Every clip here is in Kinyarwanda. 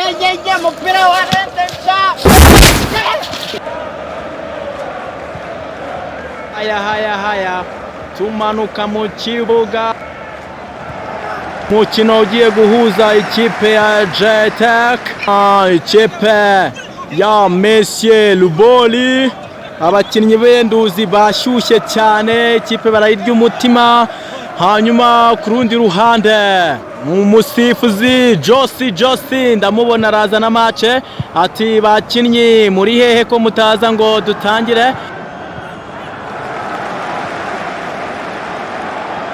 Ye, umupira warenze sha. Haya, haya, haya, tumanuka mu kibuga, umukino ugiye guhuza ikipe ya Jetek, ikipe ya Monsieur Luboli. Abakinnyi b'enduzi bashyushye cyane, ikipe barayirya umutima. Hanyuma ku rundi ruhande umusifuzi Josi, Josi ndamubona araza na match, ati: "Bakinnyi, muri hehe ko mutaza ngo dutangire?"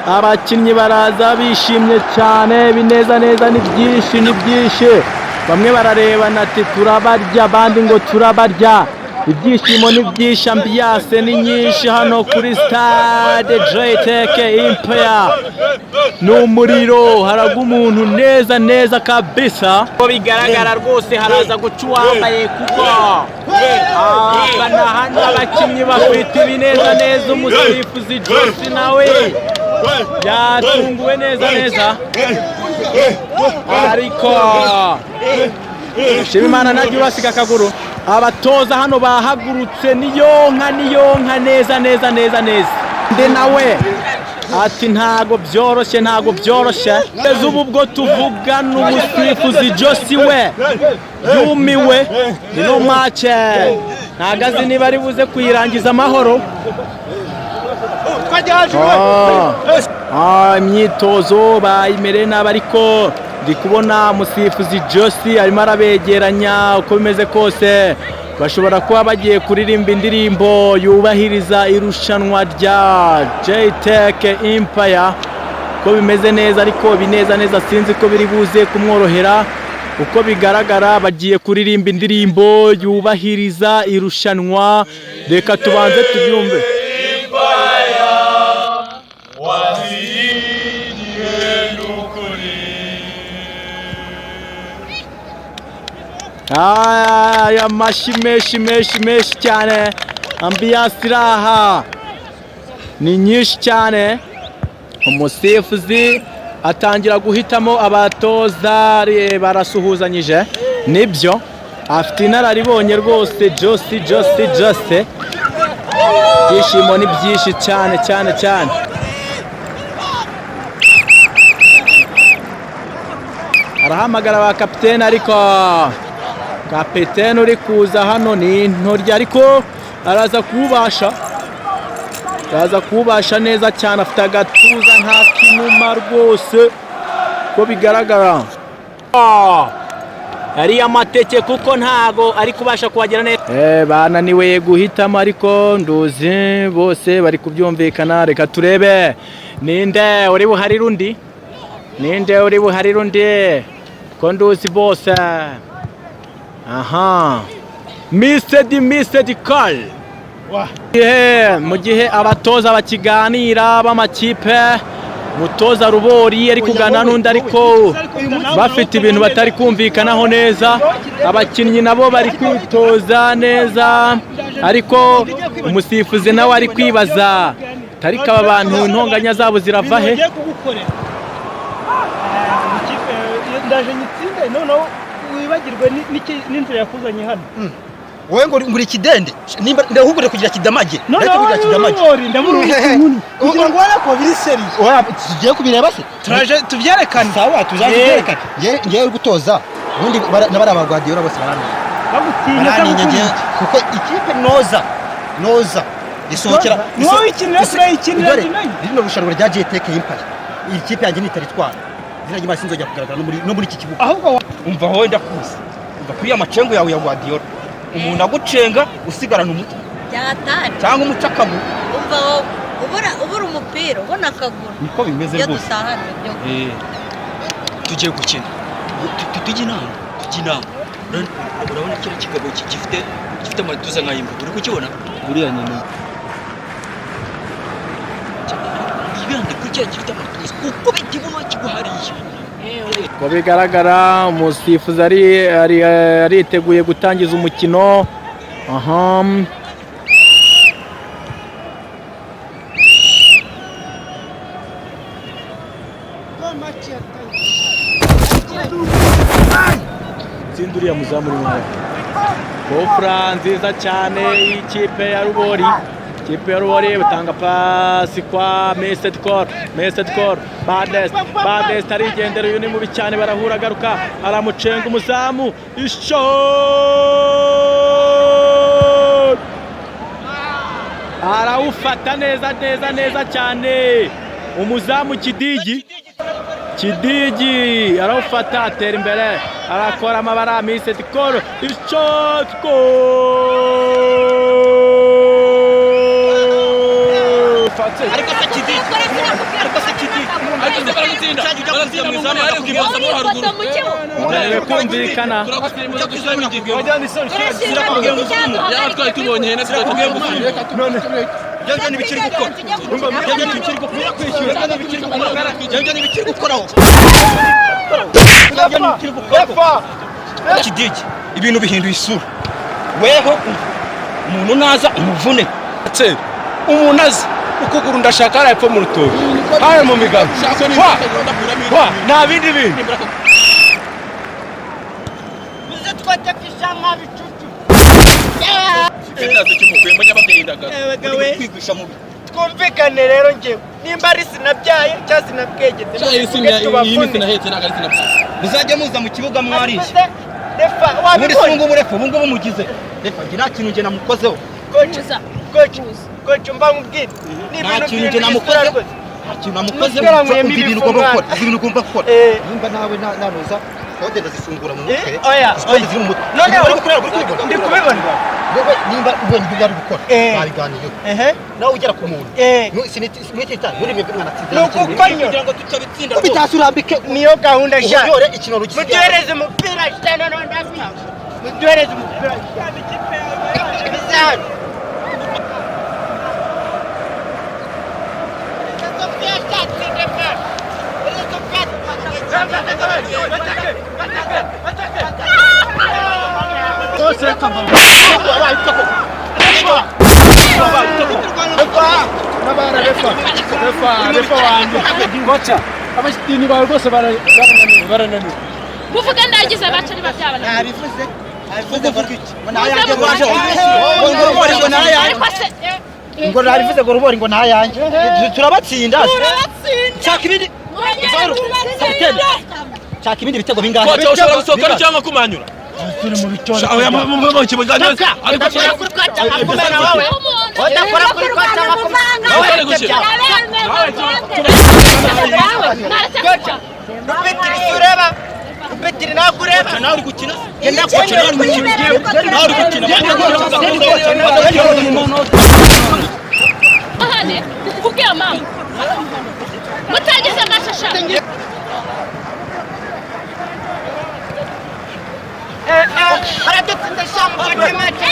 Abakinnyi baraza bishimye cyane, bineza neza, ni byinshi, ni byinshi. Bamwe bararebana ati: "Turabarya," abandi ngo: "Turabarya." Ibyishimo ni byinshi, ambiance ni nyinshi hano kuri stade Jtech Empire. Ni umuriro, haraga umuntu neza neza kabisa. Uko bigaragara rwose haraza guca uwambaye, kuko abafana hano, abakinnyi bafite ibineza neza. Umusifuzi Josi nawe yatunguwe neza neza, ariko Shimimana najya urasiga akaguru. Abatoza hano bahagurutse, niyonka, niyonka neza neza neza neza. Ndi nawe ati: "Ntago byoroshye, ntago byoroshye." Kugeza ubu ubwo tuvugana, umusifuzi Josi we yumiwe. Ino match ntago azi niba ari buze kuyirangiza amahoro. Imyitozo bayimereye nabi, ariko ndi kubona umusifuzi Josi arimo arabegeranya. Uko bimeze kose bashobora kuba bagiye kuririmba indirimbo yubahiriza irushanwa rya Jtech Empire. Ko bimeze neza, ariko bineza neza sinzi ko biri buze kumworohera. Uko bigaragara bagiye kuririmba indirimbo yubahiriza irushanwa. Reka tubanze tubyumve. Aya mashyi menshi menshi menshi cyane, ambiance iri aha ni nyinshi cyane. Umusifuzi atangira guhitamo abatoza, barasuhuzanyije, nibyo, afite inararibonye rwose Josi, Josi, Josi. Ibyishimo ni byinshi cyane cyane cyane. Arahamagara ba kapitene, ariko kapitene uri kuza hano ni intoryi, ariko araza kuwubasha, araza kuwubasha neza cyane. Afite agatuza nka kinuma rwose ko bigaragara. Yari amateke kuko ntago ari kubasha kuhagera neza. Bananiwe guhitamo, ariko nduzi bose bari kubyumvikana. Reka turebe ninde uri buharire undi, ninde uri buharire undi, ko nduzi bose. Aha missed call. Mu gihe abatoza bakiganira b'amakipe, mutoza Rubori ari kuganira n'undi, ariko bafite ibintu batari kumvikanaho neza. Abakinnyi nabo bari kwitoza neza, ariko umusifuzi nawe ari kwibaza ariko aba bantu intonganya zabo zirava he? Ndaje nyitsinde, noneho wibagirwe n'inzira yakuzanye hano. Wowe ngo uri ikidende, nimba ndahugure kugira kidamage. Noneho kugira kidamage. Rubori ndabura umuntu kugira ngo ubone ko biri sérieux. Oya, tugiye kubireba se? Turaje tubyerekane. Sawa, tuzaje tubyerekane. Ngiye gutoza ubundi n'abari aba Guardiola bose baramenya. Bagutinya. Barantinya ngewe kuko ikipe noza noza isohokera. Ni wowe uyikinira, turayikinira. Dore, tumenye. Rino rushanwa rya Jtech Empire, iyi kipe yanjye nitaritwara, izina ry'Imana sinzongera kugaragara no muri iki kibuga. Ahubwo Umva wowe, ndakuzi, umva kuri ya macengo yawe ya Guardiola, umuntu agucenga usigarana umutwe. Byatari. Cyangwa umucakamu. Umva wowe, ubura umupira ubona akaguru. Niko bimeze Iyo rwose. dutahana ibyo. Tugiye gukina, tujye inama, tujye inama. Urabona kiriya kigabo gifite amatuza nk'ay'imbwa, uri kukibona? Buriya nyine. Wibande kuri kiriya gifite amatuza, uko bikibuno kiguhariye. Uko bigaragara umusifuzi ariteguye gutangiza umukino. Aha bawutsinda uriya muzamu uri inyuma. Kufra nziza cyane y'ikipe ya Rubori. Ikipe ya Rubori batanga pasi kwa Messet Kor, Messet Kor, Badest, Badest arigendera, uyu ni mubi cyane, barahura, agaruka aramucenga umuzamu, ishot! Arawufata neza neza neza cyane umuzamu Kidigi. Kidigi arawufata, atera imbere, arakora amabara, Messet Kor, ishot, goal! Ariko se Kidigi, ariko se Kidigi, Ariko se baramutsinda, baramutsinda mu izamu, ariko ibumoso mo haruguru. Bananiwe kumvikana. Ujya kuzana igigemo. Yaba twari tubonye ihene twari tugiye gufunga. Ibyo ntibikiri gukora, ibyo ntibikiri gukora, ibyo ntibikiri gukora, ibyo ntibikiri gukoraho, ibyo ntibikiri gukora. Kidigi, ibintu bihinduye isura. Weho umuntu naza umuvune. Umuntu azi ukuguru ndashaka hariya epfo mu rutoki, hariya mu migano, wa nta bindi bintu. Muze twatakisha nk'abicucu. Kwigwisha mubi. Twumvikane rero njyewe nimba ari sinabyaye cyangwa sinabwegetse, Muzajya muza mu kibuga mwariye. Refa Ubundi se wabibonye? ubungubu refa, ubungubu mugize refa, njye nta kintu njye namukozeho. Coach, coach, coach, mba nkubwire ni Nta ibintu kintu njye bibiri namukozeho. rwose. Nta kintu namukozeho. Umusore anyweyemo Umva ibintu ibifu ugomba mwana. gukora, umva ibintu ugomba gukora. Eh. Nimba nawe nanuza kode ndazifungura mu mutwe. Eh, oya, Kode ziri mu mutwe. Noneho Uri gukorera, uri kubibona. Ndi kubibona. Wowe nimba ubonye ibyo bari gukora, Eh. babiganiyeho. Ehe. Nawe ugera ku muntu. Eh. Mwitita muri mwebwe mwanatsinze. Ni ukukonyora. Kugira ngo tutabitsinda rwose. Ubitasi urambike Niyo gahunda sha. unyore ikinono gisigaye. Muduhereze umupira sha, noneho ndabwiye. Muduhereze umupira sha. Bizarre. Kocha, abashyitini bawe rwose barananiwe, barananiwe. Kuvuga ndagize abacu nibabyabana. Nabivuze. Nabivuze vuga iki? Ngo nayanjye. Ariko se Ngo nabivuze ngo rubori ngo nayanjye. Turabatsinda. turabatsinda. Shaka ibindi. Mwongere tubatsinda. Shaka ibindi bitego bingahe? Kocha, ushobora gusohoka cyangwa kumanyura. Turi mu bitore. Oya, mu kibuga. Ariko Udakora kuri kocha nkakumena wowe. Udakora kuri kocha nkakumena. Nawe gukina. Kocha, rupitiri si ureba? Rupitiri ntabwo ureba? Nawe uri gukina. Genda Kocha, nawe uri gukina. Nawe uri gukina. Ahane, kubwira mama. Mutagize amashasha. Baradutsinda sha mufate match.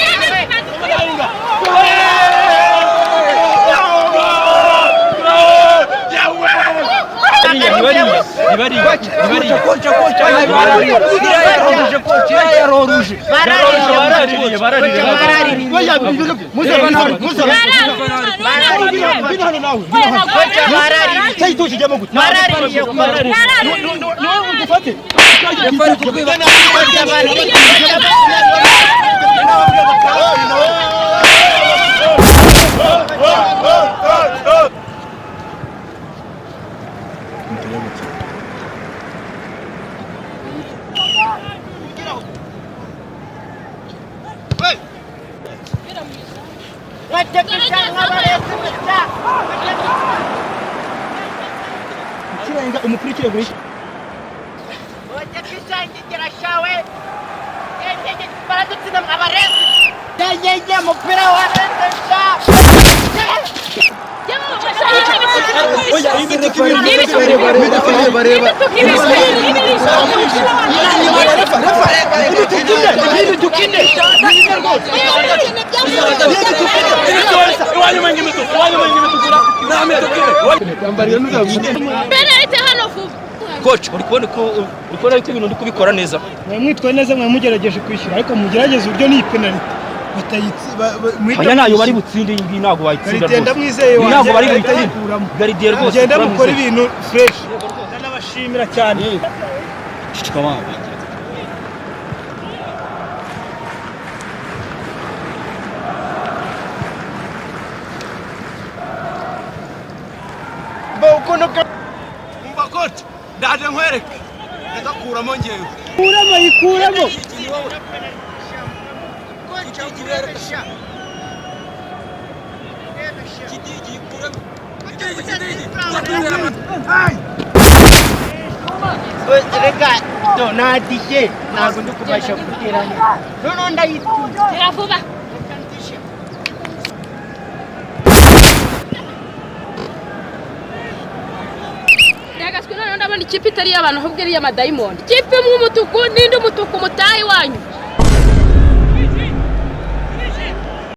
Ikirenga umupira ukirenga uri. Penalty hano vuba. Coach, uri kubona ko uri kubona ko ibintu ndi kubikora neza. Mwe mwitwaye neza, mwe mugerageje kwishyura, ariko mugerageze uburyo n'iyi penalty batayitsi Aya nayo bari butsinde, iyi ngiyi ntabwo bayitsinda Gardien rwose. ndamwizeye Iyi ntabwo bari wanjye buyitsinde. ayikuramo. Gardien rwose. Mugende mukora turamwizeye. ibintu fresh. Ndanabashimira cyane. Cicika wangu. Ndaje nkwereke. Ndagakuramo ngewe. Kuramo yikuramo. Reka do nadije ntabwo ndi kubasha gutera noneho ndayitsinze. Tera vuba. Ndagaswe noneho ndabona ikipe itari iy'abantu ahubwo ari iy'amadayimoni. Ikipe imwe umutuku n'indi umutuku mutahe iwanyu.